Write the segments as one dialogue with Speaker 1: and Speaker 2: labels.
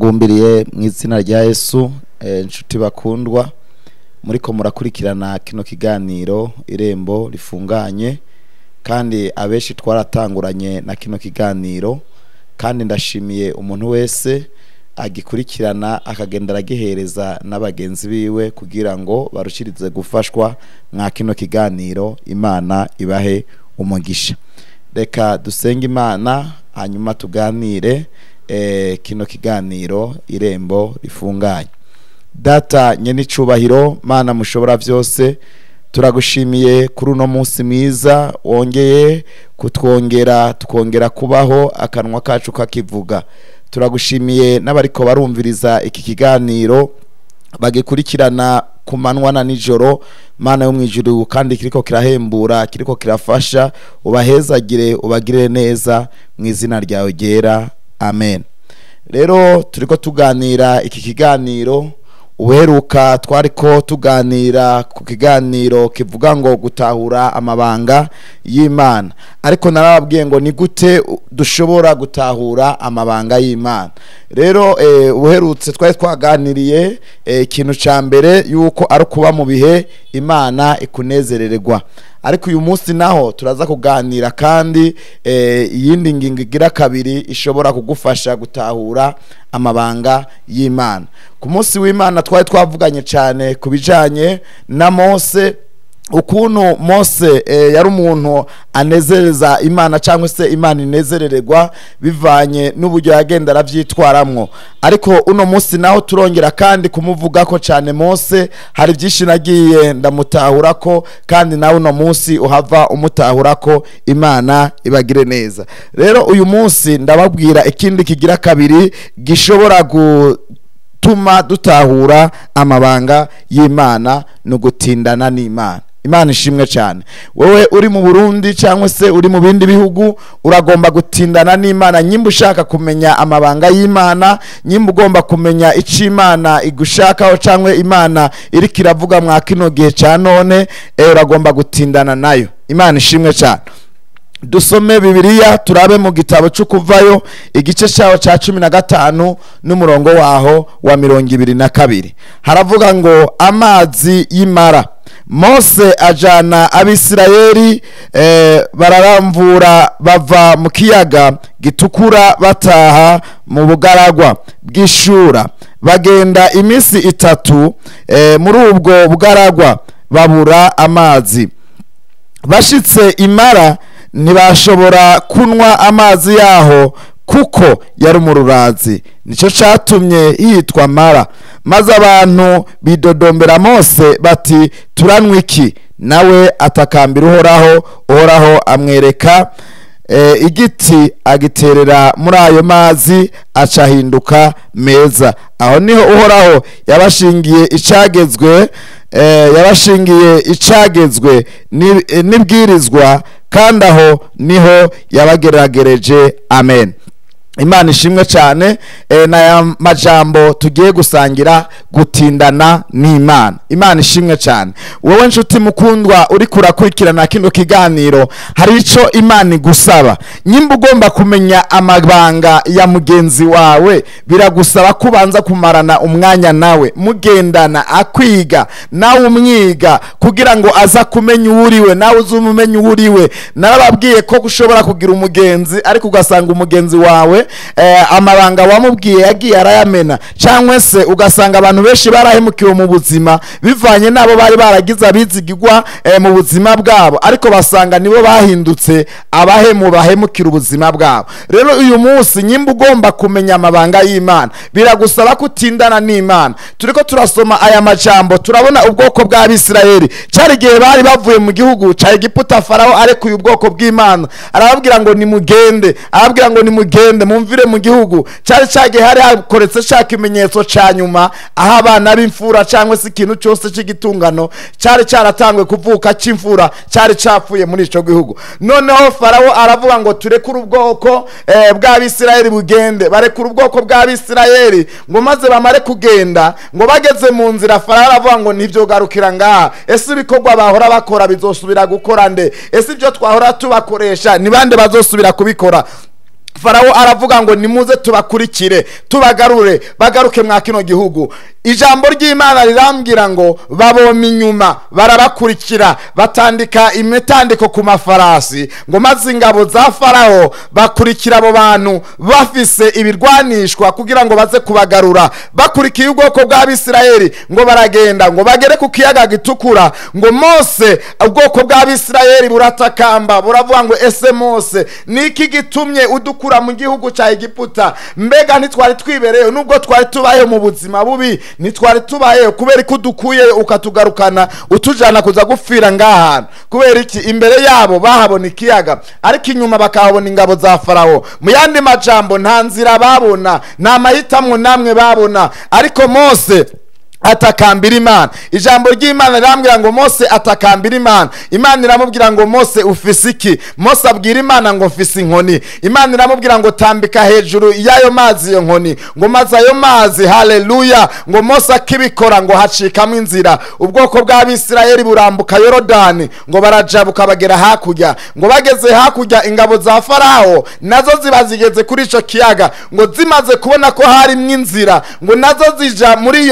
Speaker 1: Ndabagumbiriye mu izina rya Yesu, inshuti bakundwa muriko murakurikirana kino kiganiro Irembo Rifunganye, kandi abeshi twaratanguranye na kino kiganiro, kandi ndashimiye umuntu wese agikurikirana akagenda aragihereza n'abagenzi biwe kugira ngo barushirize gufashwa mwa kino kiganiro. Imana ibahe umugisha. Reka dusenge Imana hanyuma tuganire kino kiganiro Irembo Rifunganye. Data nyenicubahiro, Mana mushobora byose, turagushimiye kuri uno munsi mwiza wongeye kutwongera tukongera kubaho, akanwa kacu kakivuga. Turagushimiye n'abariko barumviriza iki kiganiro bagikurikirana ku manwa na nijoro. Mana yo mwijuru, kandi kiriko kirahembura, kiriko kirafasha, ubahezagire, ubagirire neza mu izina ryawe ryera, amen. Rero turiko tuganira iki kiganiro. Ubuheruka twariko tuganira ku kiganiro kivuga ngo gutahura amabanga y'Imana, ariko narababwiye ngo ni gute dushobora gutahura amabanga y'Imana. Rero ubuherutse twari twaganiriye ikintu ca mbere yuko ari kuba mu bihe Imana ikunezerererwa, ariko uyu munsi naho turaza kuganira kandi iyindi ngingo igira kabiri ishobora kugufasha gutahura amabanga y'Imana. Ku munsi w'Imana twari twavuganye cyane ku bijanye na Mose, ukuntu Mose yari umuntu anezereza Imana cyangwa se Imana inezerererwa bivanye n'uburyo yagenda aravyitwaramwo. Ariko uno munsi naho turongera kandi kumuvuga ko cyane Mose, hari byinshi nagiye ndamutahura ko, kandi nawe uno munsi uhava umutahura ko. Imana ibagire neza. Rero uyu munsi ndababwira ikindi kigira kabiri gishobora gutuma dutahura amabanga y'Imana, no gutindana n'Imana. Imana ishimwe cyane. Wewe uri mu Burundi cyangwa se uri mu bindi bihugu, uragomba gutindana n'Imana nyimba ushaka kumenya amabanga y'Imana, nyimba ugomba kumenya ico Imana igushakaho cyangwa Imana iri kiravuga mwa kino gihe ca none, uragomba gutindana nayo. Imana ishimwe cyane. Dusome Bibiliya, turabe mu gitabo c'Ukuvayo igice cyaho ca 15 n'umurongo waho wa 22. Haravuga ngo amazi y'Imara. Mose ajana Abisirayeli, bararamvura bava mu kiyaga gitukura bataha mu bugaragwa bw'Ishura, bagenda iminsi 3 muri ubwo bugaragwa babura amazi. Bashitse Imara ntibashobora kunwa amazi yaho kuko yari umururazi, nico catumye hitwa Mara. Maze abantu bidodombera Mose bati turanwa iki? Nawe atakambira Uhoraho, Uhoraho amwereka igiti agiterera muri ayo mazi acahinduka meza. Aho niho Uhoraho yabashingiye icagezwe, yabashingiye icagezwe n'ibwirizwa, kandi aho niho yabageragereje. Amen. Imana ishimwe cyane. Na majambo tugiye gusangira, gutindana n'Imana. Imana ishimwe cyane. Wowe nshuti mukundwa uri kurakurikirana kino kiganiro, hari ico Imana igusaba. Nyimba ugomba kumenya amabanga ya mugenzi wawe, biragusaba kubanza kumarana umwanya nawe, mugendana, akwiga nawe umwiga, kugira ngo aza kumenya uwuriwe nawe uzumumenye uwuriwe. Narababwiye ko ushobora kugira umugenzi ariko ugasanga umugenzi wawe amabanga wamubwiye yagiye arayamena, cyangwa se ugasanga abantu benshi barahemukiwe mu buzima bivanye nabo bari baragize abizigirwa mu buzima bwabo, ariko basanga nibo bahindutse abahemu bahemukira ubuzima bwabo. Rero uyu munsi nyimba ugomba kumenya amabanga y'Imana, biragusaba kutindana n'Imana. Turiko turasoma aya majambo, turabona ubwoko bw'Abisirayeli cyari gihe bari bavuye mu gihugu ca Egiputa. Farao arekuye ubwoko bw'Imana, arababwira ngo nimugende, arababwira ngo nimugende mumvire mu gihugu. Cyari cyagiye hari hakoretse ca kimenyetso ca nyuma, aho abana b'imfura cyangwa se ikintu cyose cy'igitungano cyari cyaratangwe kuvuka cy'imfura cyari cyapfuye muri ico gihugu. Noneho Farao aravuga ngo turekure ubwoko bw'Abisirayeli bugende. Barekura ubwoko bw'Abisirayeli ngo maze bamare kugenda, ngo bageze mu nzira Farao aravuga ngo nivyo garukira ngaha, ese ibikorwa bahora bakora bizosubira gukora nde? Ese ibyo twahora tubakoresha ni bande bazosubira kubikora? Farawo aravuga ngo nimuze tubakurikire tubagarure bagaruke mwa kino gihugu. Ijambo ry'Imana rirambwira ngo baboma inyuma barabakurikira, batandika imitandiko ku mafarasi, ngo maze ingabo za Farawo bakurikira abo bantu bafise ibirwanishwa kugira ngo baze kubagarura. Bakurikiye ubwoko bw'Abisirayeli ngo baragenda ngo bagere ku kiyaga gitukura. Ngo Mose, ubwoko bw'Abisirayeli buratakamba buravuga ngo ese Mose, niki gitumye udukura mu gihugu cya Egiputa? Mbega ntitwari twibereyo nubwo twari tubayeho mu buzima bubi, ntitwari tubayeho kubera ko udukuye ukatugarukana utujana kuza gupfira ngahantu? Kubera iki? Imbere yabo bahabona ikiyaga, ariko inyuma bakahabona ingabo za Farawo. Mu yandi majambo, nta nzira babona, nta mahitamwo namwe babona. Ariko Mose atakambira Imana. Ijambo ry'Imana rirambwira ngo Mose atakambira Imana. Imana iramubwira ngo Mose ufise iki? Mose abwira Imana ngo mfise inkoni. Imana iramubwira ngo tambika hejuru y'ayo mazi iyo nkoni, ngo maze ayo mazi, haleluya, ngo Mose akibikora ngo hacikamo inzira. Ubwoko bw'Abisirayeli burambuka Yorodani, ngo barajabuka bagera hakurya. Ngo bageze hakurya, ingabo za Farawo nazo ziba zigeze kuri ico kiyaga, ngo zimaze kubona ko harimwo inzira, ngo nazo zija muri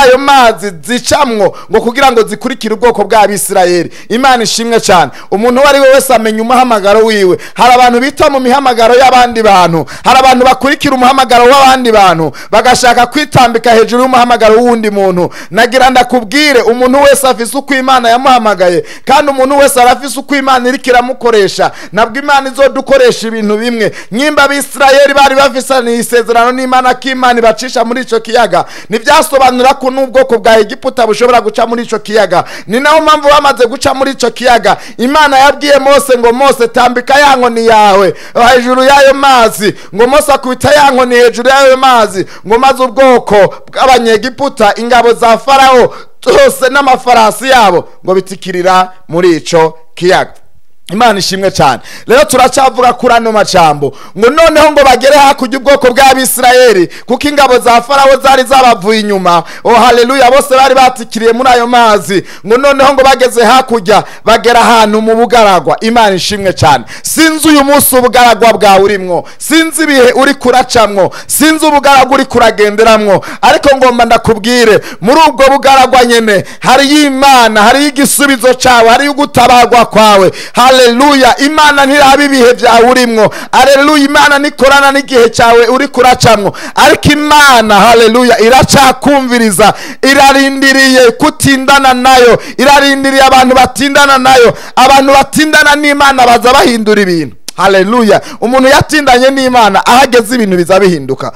Speaker 1: ayo mazi zicamwo, ngo kugira ngo zikurikire ubwoko bw'Abisirayeli. Imana ishimwe cyane. Umuntu uwo ari we wese amenya umuhamagaro wiwe. Hari abantu bita mu mihamagaro y'abandi bantu, hari abantu bakurikira umuhamagaro w'abandi bantu bagashaka kwitambika hejuru y'umuhamagaro w'undi muntu. Nagira ndakubwire, umuntu wese afise uko Imana yamuhamagaye, kandi umuntu wese arafise uko Imana iriko iramukoresha. Nabwo Imana izodukoresha ibintu bimwe. Nyimba Abisirayeli bari bafisaniye isezerano n'Imana ko Imana ibacisha muri ico kiyaga, ntibyasobanura ko n'ubwoko bwa Egiputa bushobora guca muri ico kiyaga. Ni naho mpamvu bamaze guca muri ico kiyaga, Imana yabwiye Mose ngo Mose tambika ya nkoni yawe hejuru y'ayo mazi. Ngo Mose akubita ya nkoni hejuru y'ayo mazi, ngo maze ubwoko bw'Abanyegiputa, ingabo za Farawo zose n'amafarasi yabo, ngo bitikirira muri ico kiyaga. Imana ishimwe cyane. Rero turacyavuga kuri ano majambo, ngo noneho ngo bagere hakurya ubwoko bw'Abisirayeli, kuko ingabo za Farawo zari zabavuye inyuma. Oh haleluya, bose bari batikiriye muri ayo mazi. Ngo noneho ngo bageze hakurya, bagera ahantu mu bugaragwa. Imana ishimwe cyane. Sinzi uyu munsi ubugaragwa bwawe urimwo, sinzi ibihe uri kuracamwo, sinzi ubugaragwa uri kuragenderamwo, ariko ngomba ndakubwire, muri ubwo bugaragwa nyene hari Imana, hari igisubizo cyawe, hari ugutabarwa kwawe. Haleluya, Imana ntiraba ibihe byawe urimwo. Haleluya, Imana nikorana n'igihe cyawe uri kuracamwo, ariko Imana, haleluya, iracakumviriza, irarindiriye kutindana nayo, irarindiriye abantu batindana nayo. Abantu batindana n'Imana baza bahindura ibintu. Haleluya, umuntu yatindanye n'Imana ahageze ibintu biza bihinduka.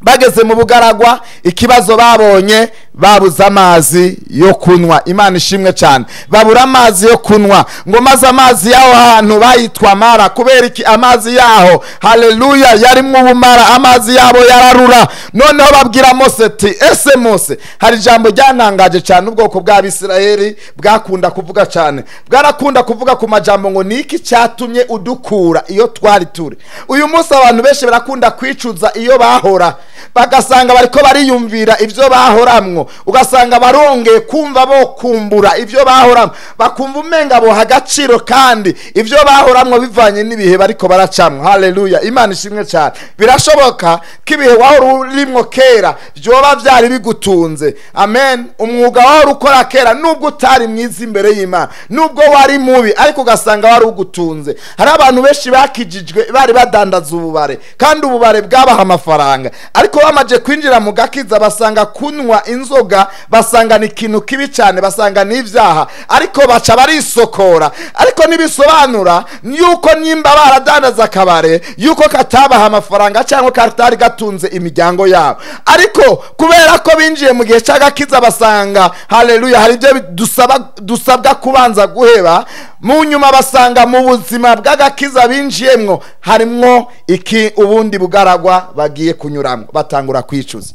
Speaker 1: Bageze mu bugaragwa, ikibazo babonye, babuze amazi yo kunywa. Imana ishimwe cyane. Babura amazi yo kunywa, ngo maze amazi yaho hantu bayitwa Mara. Kubera iki? Amazi yaho, haleluya, yarimwo ubumara, amazi yabo yararura. Noneho babwira Mose ati ese Mose, hari ijambo ryantangaje cyane ubwoko bw'Abisirayeli bwakunda kuvuga cyane, bwarakunda kuvuga ku majambo ngo niki cyatumye udukura iyo twari turi. Uyu munsi abantu benshi barakunda kwicuza iyo bahora, bagasanga bariko bariyumvira ivyo bahoramwo, ugasanga barongeye kumva bo kumbura ivyo bahoramwo, bakumva umenga bo agaciro kandi ivyo bahoramwo bivanye n'ibihe bariko baracamwo. Haleluya, Imana ishimwe cyane. Birashoboka ko ibihe wahora urimwo kera vyoba vyari bigutunze. Amen. Umwuga wahora ukora kera, nubwo utari mwiza imbere y'Imana, nubwo wari mubi, ariko ugasanga wari ugutunze. Hari abantu benshi bakijijwe bari badandaza ububare, kandi ububare bwabaha amafaranga, ariko bamaze kwinjira mu gakiza basanga kunywa inzoga, basanga ni ikintu kibi cyane, basanga ni ibyaha, ariko baca barisokora. Ariko nibisobanura yuko nimba baradandaza akabare yuko katabaha amafaranga cyangwa katari gatunze imiryango yabo, ariko kubera ko binjiye mu gihe cy'agakiza basanga, haleluya, hari ibyo dusabwa kubanza guheba. Mu nyuma basanga mu buzima bw'agakiza binjiyemwo harimwo iki ubundi bugaragwa bagiye kunyuramo, batangura kwicuza.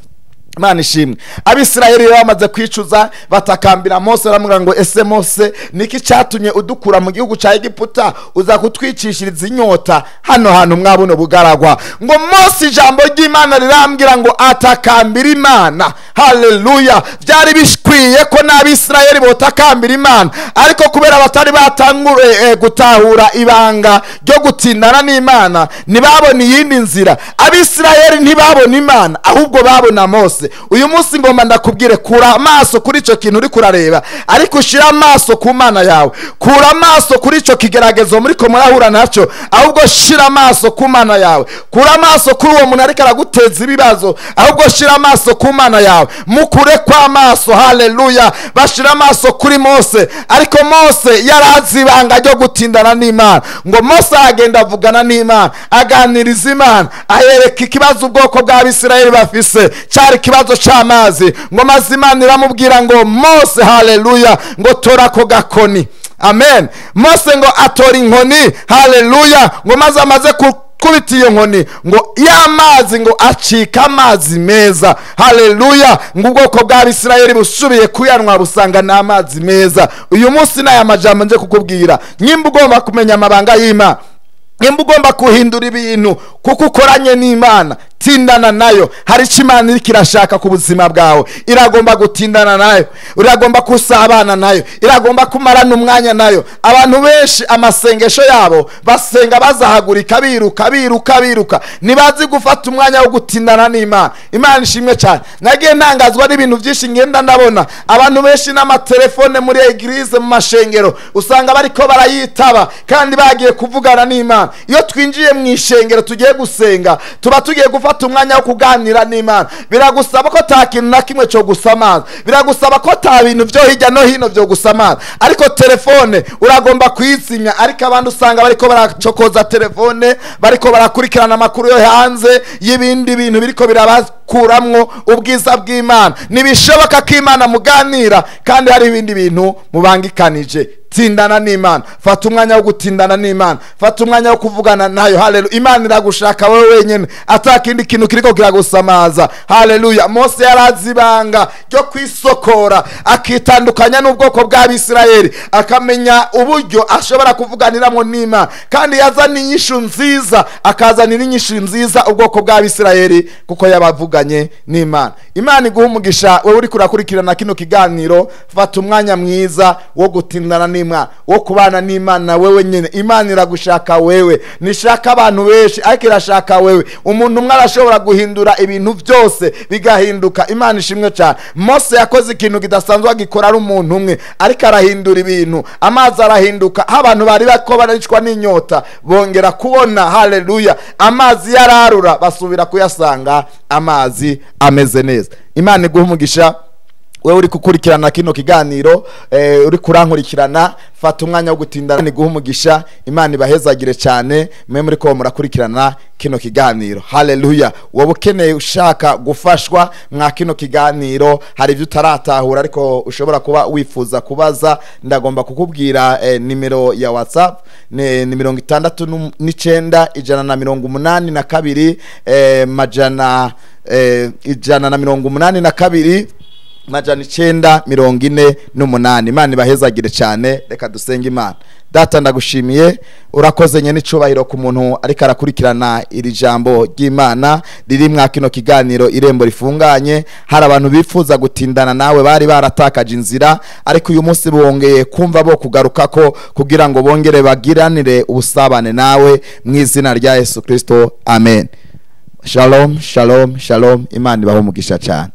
Speaker 1: Imana ishimwe. Abisirayeli bamaze kwicuza batakambira Mose, baramubwira ngo ese Mose niki cyatumye udukura mu gihugu cya Egiputa uza kutwicishiriza inyota hano hantu mwabuno bugaragwa? Ngo Mose, ijambo ry'Imana rirambwira ngo atakambira Imana. Haleluya. Byari bikwiye ko n'Abisirayeli botakambira Imana, ariko kubera batari batangure gutahura ibanga ryo gutindana n'Imana ntibabona iyindi nzira. Abisirayeli ntibabona Imana, ahubwo babona Mose. Uyu munsi ngomba ndakubwire, kura amaso kuri ico kintu uri kurareba, ariko ushira amaso ku Mana yawe. Kura amaso kuri ico kigeragezo muri ko murahura naco, ahubwo shira amaso ku Mana yawe. Kura amaso kuri uwo muntu ariko araguteza ibibazo, ahubwo shira amaso ku Mana yawe. Mukure kwa amaso. Haleluya. Bashira amaso kuri Mose, ariko Mose yarazi ibanga ryo gutindana n'Imana. Ngo Mose agenda avugana n'Imana, aganiriza Imana, ayereka ikibazo ubwoko bw'Abisirayeli bafise, cyari kibazo c'amazi. Ngo maze Imana iramubwira ngo Mose, haleluya, ngo tora ko gakoni. Amen. Mose ngo atora inkoni. Haleluya. Ngo maze amaze kubita iyo nkoni, ngo y'amazi ngo acika amazi meza. Haleluya. Ngo ubwoko bw'Abisirayeli busubiye kuyanwa busanga n'amazi meza. Uyu munsi n'aya majambo nje kukubwira, nyimba ugomba kumenya amabanga y'Imana, nimba ugomba kuhindura ibintu kuko ukoranye n'Imana, tindana nayo. Hari icyo Imana iriko irashaka ku buzima bwawe, iragomba gutindana nayo, iragomba kusabana nayo, iragomba kumarana umwanya nayo. Abantu benshi amasengesho yabo basenga bazahagurika, biruka biruka biruka, ntibazi gufata umwanya wo gutindana n'Imana. Imana ishimwe cyane. Nagiye ntangazwa n'ibintu byinshi ngenda ndabona abantu benshi n'amatelefone muri eglise, mu mashengero, usanga bariko barayitaba kandi bagiye kuvugana n'Imana. Iyo twinjiye mu ishengero tugiye gusenga, tuba tugiye gufata umwanya wo kuganira n'Imana. Biragusaba ko ta kintu na kimwe cyo gusamaza, biragusaba ko ta bintu byo hirya no hino byo gusamaza, ariko telefone uragomba kuyizimya. Ariko abantu usanga bariko baracokoza telefone, bariko barakurikirana amakuru yo hanze y'ibindi bintu biriko birabakuramwo ubwiza bw'Imana. Nibishoboka ko Imana muganira kandi hari ibindi bintu mubangikanije. Tindana n'Imana, fata umwanya wo gutindana n'Imana, fata umwanya wo kuvugana nayo. Haleluya. Imana iragushaka wewe wenyene, atakindi kintu kiriko kiragusamaza. Haleluya. Mose yarazi ibanga ryo kwisokora, akitandukanya n'ubwoko bw'Abisirayeli, akamenya uburyo ashobora kuvuganiramo n'Imana, kandi yazana inyishu nziza, akazanira inyishu nziza ubwoko bw'Abisirayeli kuko yabavuganye n'Imana. Imana iguhe umugisha wewe uri kurakurikirana kino kiganiro. Fata umwanya mwiza wo gutindana n'Imana, wo kubana n'Imana wewe nyene. Imana iragushaka wewe, nishaka abantu benshi ariko irashaka wewe. Umuntu umwe arashobora guhindura ibintu byose bigahinduka. Imana ishimwe cyane. Mose yakoze ikintu kidasanzwe, agikora ari umuntu umwe, ariko arahindura ibintu, amazi arahinduka. Abantu bari bako baricwa n'inyota bongera kubona. Haleluya. Amazi yararura basubira kuyasanga amazi ameze neza. Imana iguhe umugisha wewe uri kukurikirana kino kiganiro, uri kurankurikirana. Fata umwanya wo gutindana, ni guha umugisha. Imana ibahezagire cyane mwe muri ko murakurikirana kino kiganiro. Haleluya. Wowe ukeneye ushaka gufashwa mwa kino kiganiro, hari ibyo utaratahura ariko ushobora kuba wifuza kubaza, ndagomba kukubwira nimero ya WhatsApp ni 69 182 182 948. Imana ibahezagire cyane. Reka dusenge Imana. Data ndagushimiye, urakoze nyene icubahiro ku muntu ariko arakurikirana iri jambo ry'Imana riri mwa kino kiganiro Irembo Rifunganye. Hari abantu bifuza gutindana nawe bari baratakaje inzira, ariko uyu munsi bongeye kumva bo kugaruka ko kugira ngo bongere bagiranire ubusabane nawe mu izina rya Yesu Kristo. Amen. Shalom, shalom, shalom. Imana ibahe umugisha cyane.